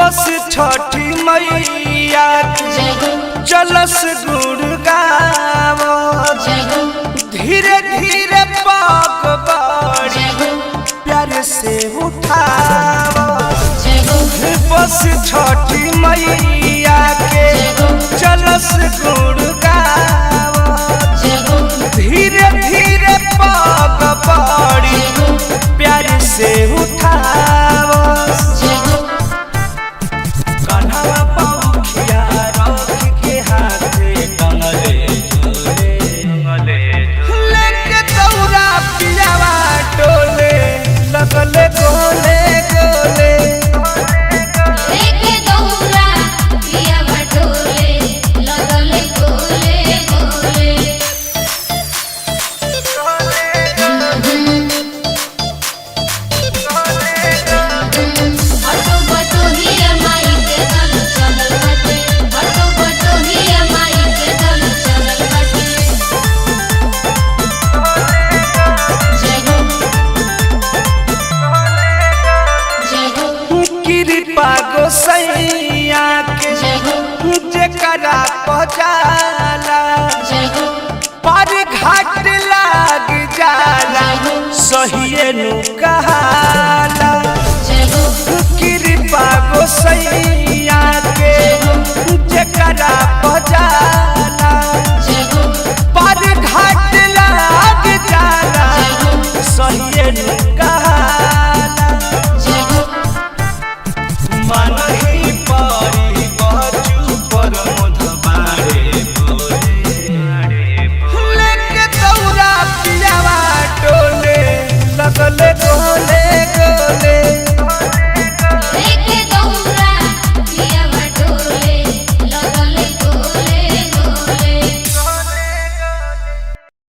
बस छठी मैया के जय हो। जलस गुण गावत। जय हो। धीरे धीरे पाक बाड़ी जय हो। प्यार से उठावत। जय हो। बस छठी मैया के जलस गुण गावत। जय हो। धीरे धीरे पाक बाड़ी जय हो। प्यार से उठावत। जय हो। कन्हवा पौखिया रख के हाथे टंगले झूले, लेके दौरा पियावा डोले लगले गोले गोले। लेके दौरा पिया बटोले लगले गोले गोले। हटो बटो हिया माई के दल चलल बाटे, हटो बटो हिया माई के दल चलल बाटे। जय हो। जय हो। कृपा गोसैया के जय हो। जेकरा पहुँचाला जय हो। पर घाट लाग जाला सहिए नु कहाला। जय हो। कृपा गोसैया